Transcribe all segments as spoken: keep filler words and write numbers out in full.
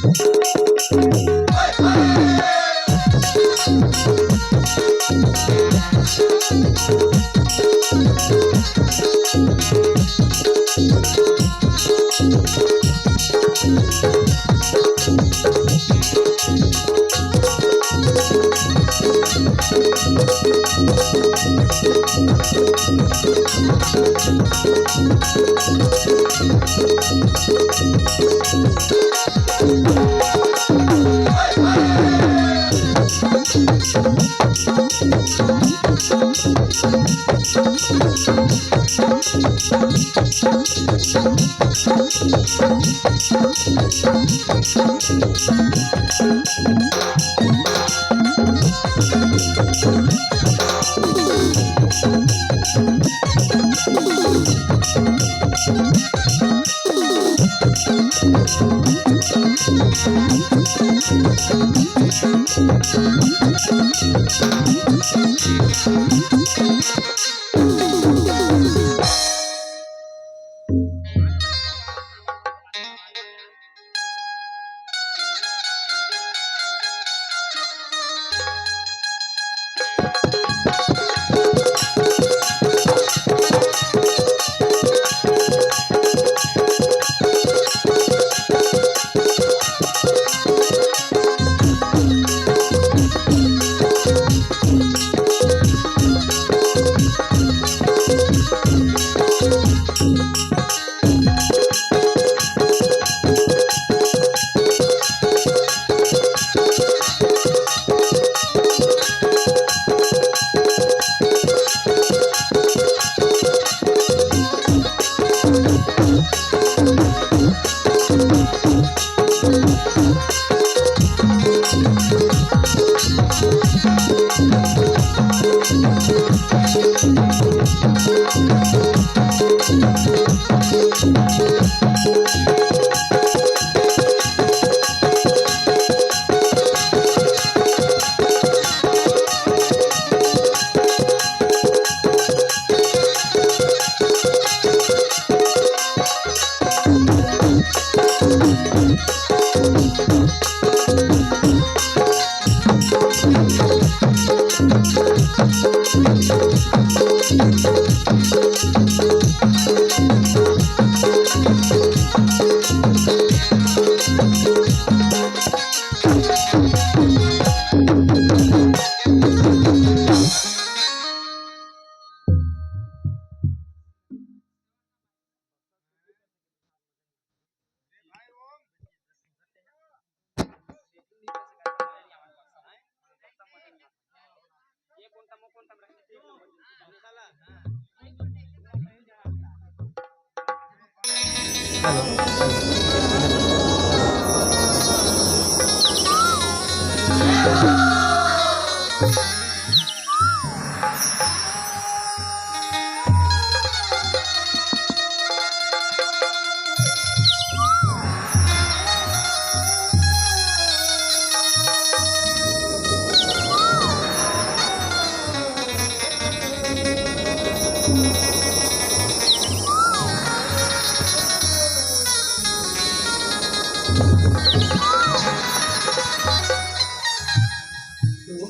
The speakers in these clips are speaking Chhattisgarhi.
तो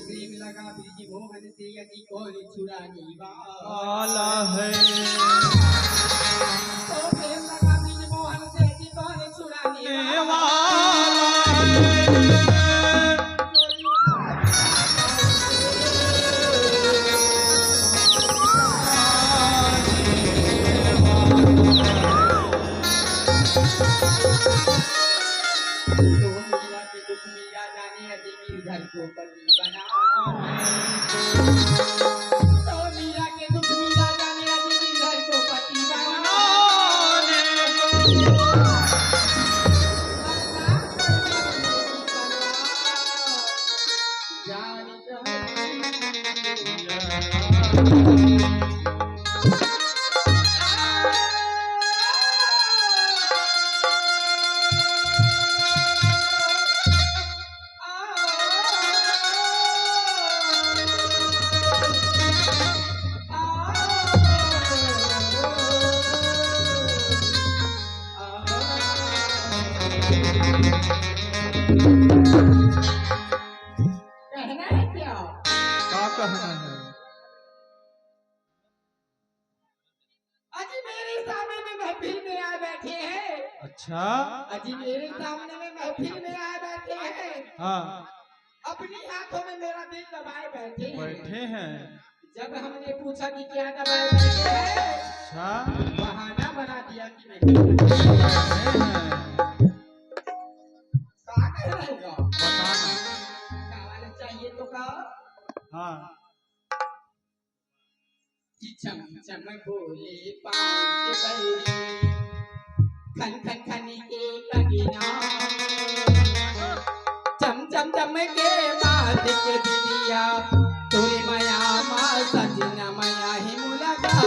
प्रेम लगा ब्रिज मोहन से यदि कौन छुड़ाने वाला है। तो प्रेम लगा ब्रिज मोहन से यदि कौन छुड़ाने वाला है। तो मीरा के दुख मीरा जाने, यदि गिरधर को पति बनाना। तो मीरा के दुख मीरा जाने, यदि गिरधर को पति बनाना। जान मेरे सामने में महफिल में आए बैठे हैं। अच्छा। अजी मेरे सामने में महफिल में आए बैठे हैं। हाँ। अपने हाथों में मेरा दिल दबाए बैठे हैं। बैठे हैं। जब हमने पूछा कि क्या दबाए बैठे हैं, अच्छा। बहाना बना दिया कि नहीं। बैठे हैं। का कह रहे हो? बताना। का वाला चाहिए तो का? हाँ। कि चम चम बोले पाँव के बैरी, खन खन खन के कंगना। चम चम चम के माथ के बिंदिया, तोरे मया मा सजना मया ही मुलाकात।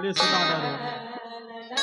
ले सुना दे।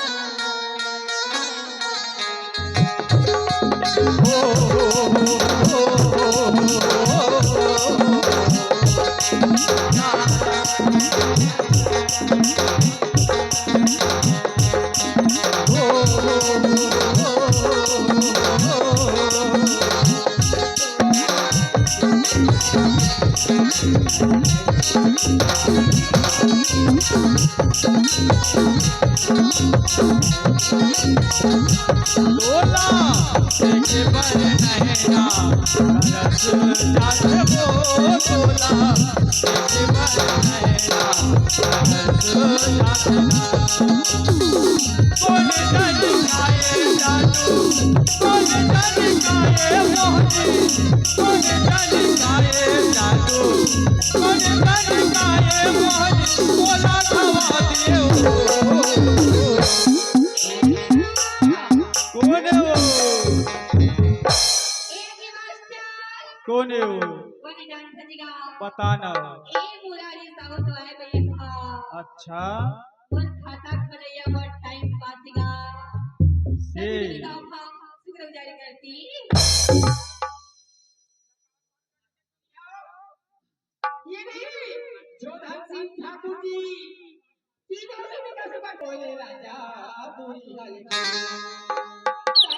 कौन है वो? कौन है वो? बता ना। अच्छा। से। ये नहीं, जोधा सिंह ठाकुर जी, सीधे सीधे कैसे बात बोले राजा, दूरी वाले जी।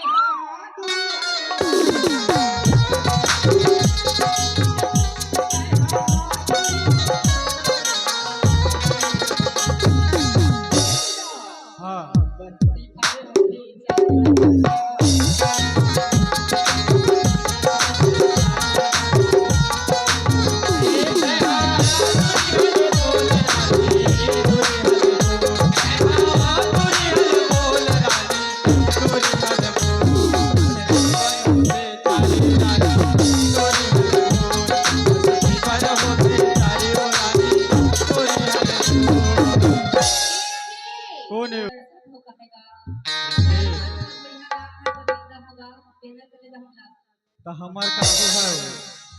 त हमर काबू है।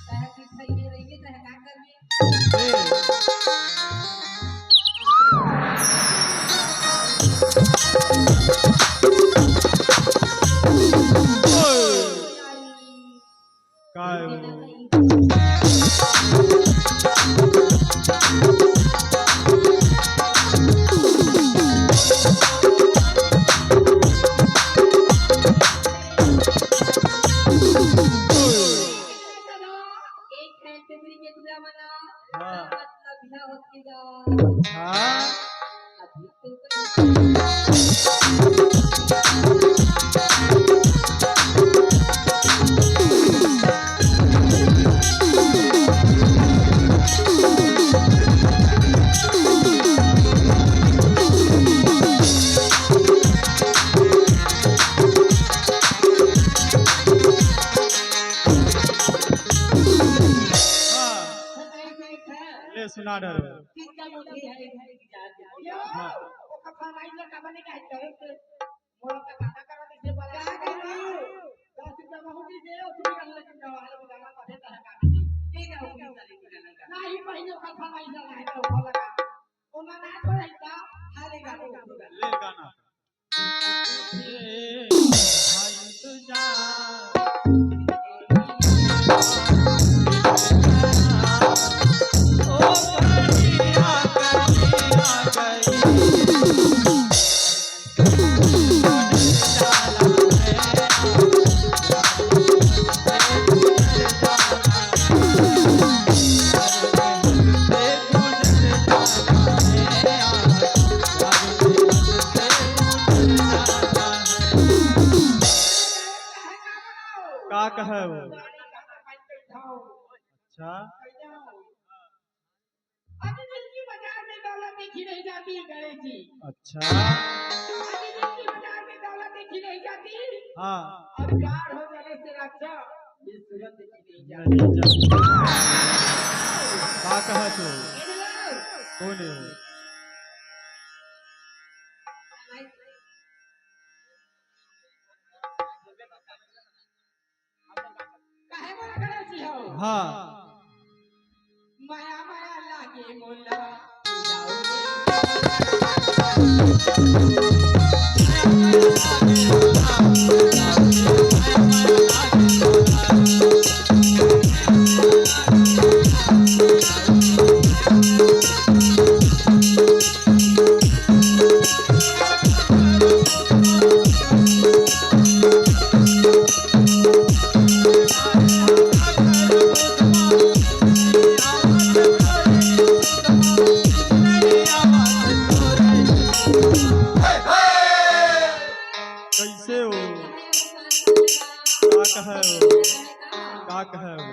तहर की भइये रहिबे, तहर का करबे? ए। ओए। काय हो? एक है टुकड़ी के टुकड़ा बना, हाँ। मतलब यह होती गा। हाँ। अभी तो हाँ। ले सुना डर। हाँ। ले गाना। का कहे वो? अच्छा। अभी दिल्ली बाजार में दौलत देखी नहीं जाती, गणेश जी। अच्छा। अभी दिल्ली बाजार में दौलत देखी नहीं जाती। हाँ। और गाढ़ हो गले से रक्षा, ये सूरत देखी नहीं जाती। नहीं जाती। का कहा तू? ये बोलो। कौन है वो? काहे मोला गणेश जी हो? हाँ। माया माया लागे मोला। कैसे हो? का कहे हो? का कहे हो?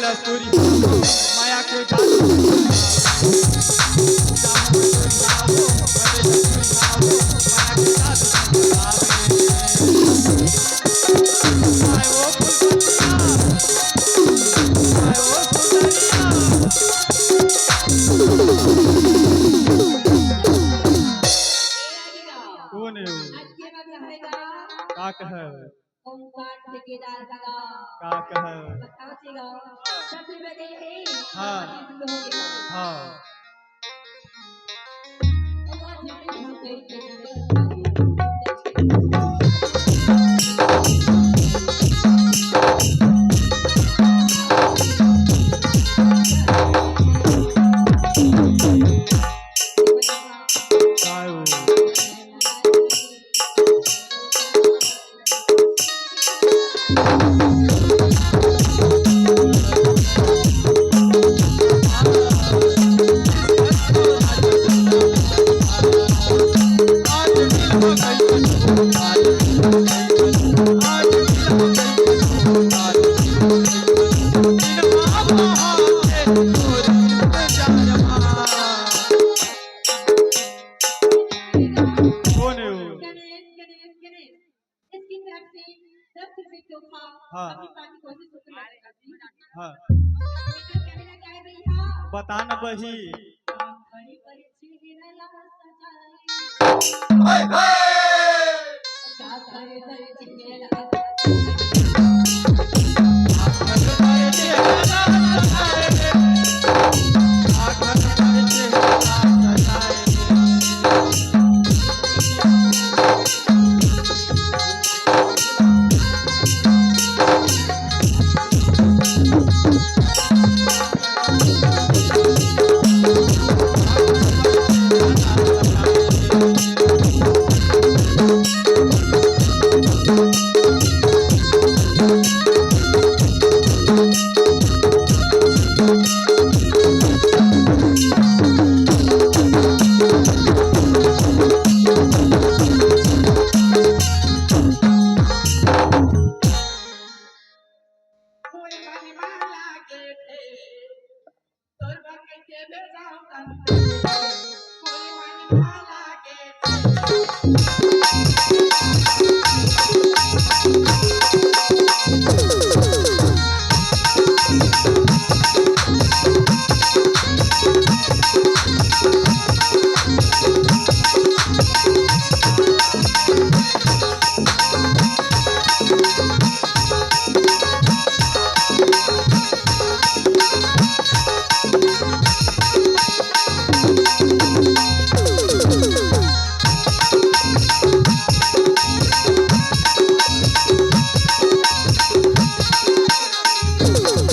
कस्तूरी, माया के जादू। कौन है वो? का कहे? ओमकार ठेकेदार का का कहे? बताओ जी गा। दस रुपए दे थे। हाँ। बीस रुपए हो गया। हाँ। कौन है वो? गणेश, गणेश, गणेश। इसकी तरफ से दस रुपए तोहफा हाँ। अपनी पार्टी को भी शुक्रिया करती हूँ। हाँ। लेकिन कहना क्या है भैया? बता न बही। बड़ी बड़ी चीज है लगा सजाए। हाय, हाय। क्या करे दर्द मेरा।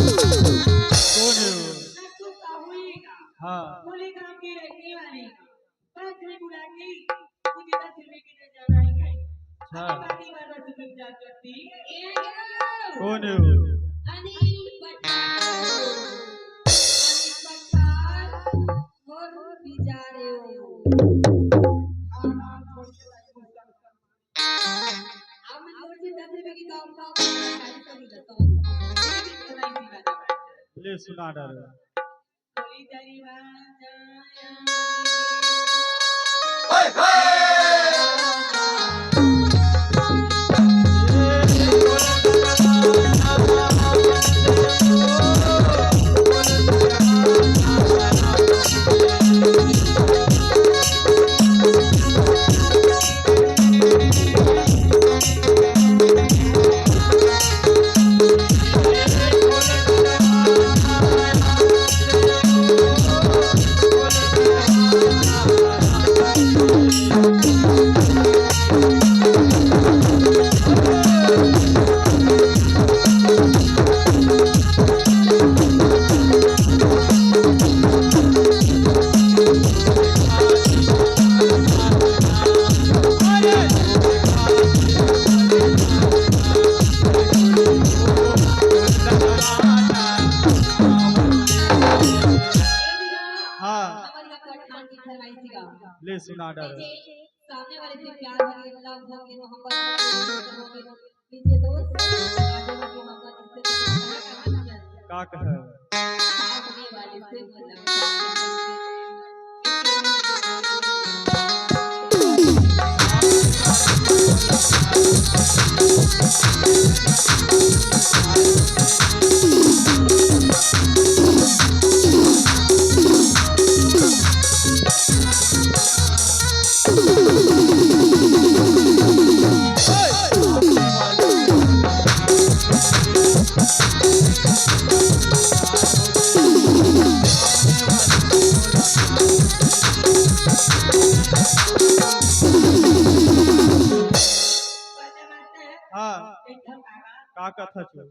कौन है वो? हाँ। कुलीग्राम की रहने वाली। पाँच रुपए बुला के मुझे दस रुपए की नजर आई है। हाँ। बाकी बार दस रुपए की नजर करती। कौन है वो? अनिल पठान। अनिल पठान और बिचारे हो। अब मैं तुमसे दस रुपए की काम का ले सुना डालो। हाँ। ले सुना डालो। सामने वाले से प्यार हो गया, लव हो गया, मोहब्बत हो गई, दोस्त हो गए, पीछे दोस्त, आगे बढ़ के मोहब्बत, इससे पहले कहाँ कहाँ किया? का का कहय? सामने वाले से बोला। हाँ, का कथा छो?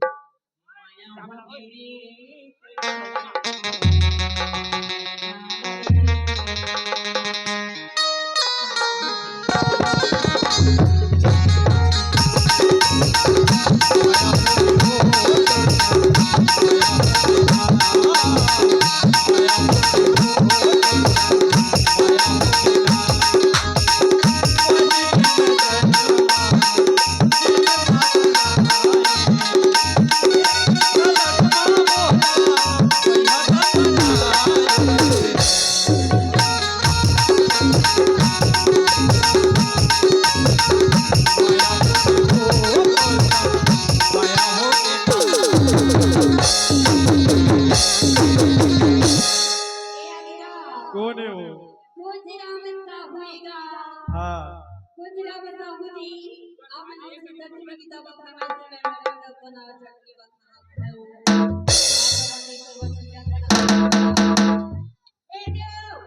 कौन है वो? खुजराम साहू का। हाँ। खुजराम साहू जी, आप मन से दक्षिण की दवा खाना से मैं मरे दवा ना चटनी बना। ए देव,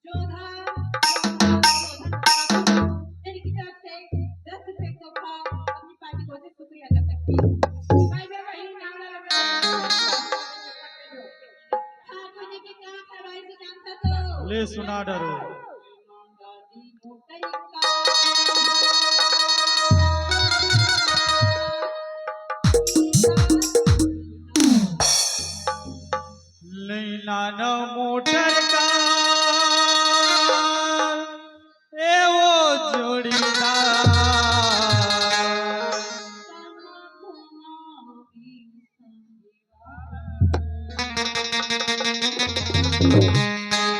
जोधा, तेरी की तरफ से दस रुपए तोहफा अपनी पार्टी को से शुक्रिया अदा करती हूँ। भाई मेरे वही नाम लगा। हाँ, तुझे भी कहाँ फरमाइश जानता तो। ले सुना डरो। लैला न मोटर का, ए वो जोड़ीदार।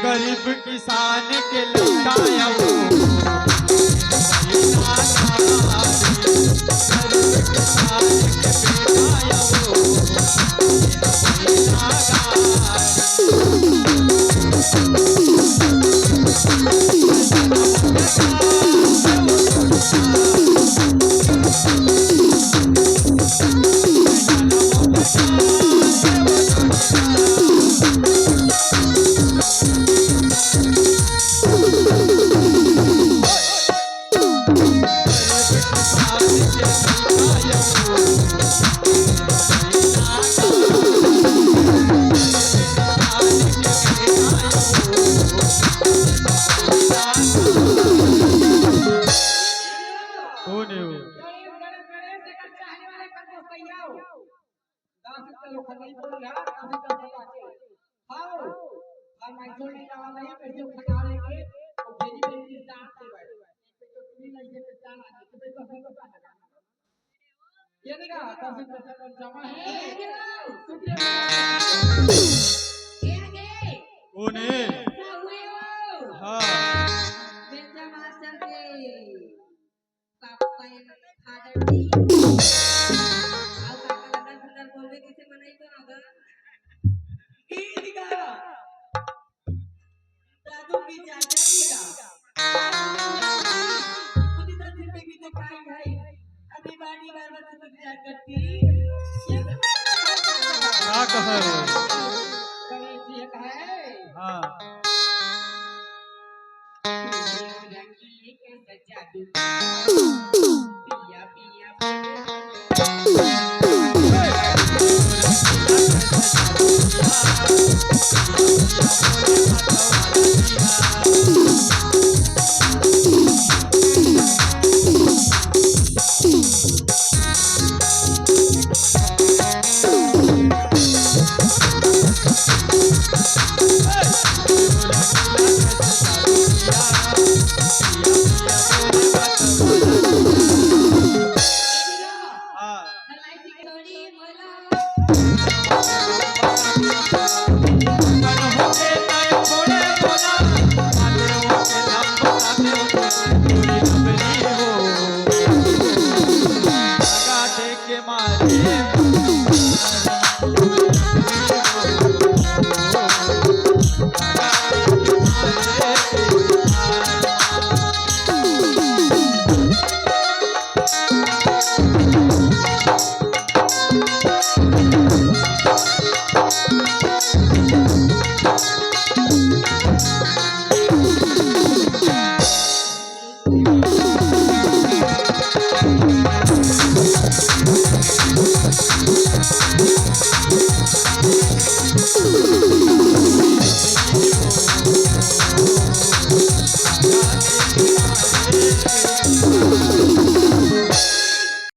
गरीब किसान के लौटाया वो। कौन है वो? ये देखा, दस रुपये का जमा है। कौन है? हाँ। मिर्जा मास्टर के पापा, फादर जी। आओ पापा, लंदर फंदर बोलबे, किसे मनाई तो ना गा। गीत गा। दादू की चाचा जी का। खुद इधर सिर पे की तो पाई भाई। अभी बाड़ी बार बार तो क्या करती। ये तो क्या कहे? गणेश जी कहे। हाँ। मारे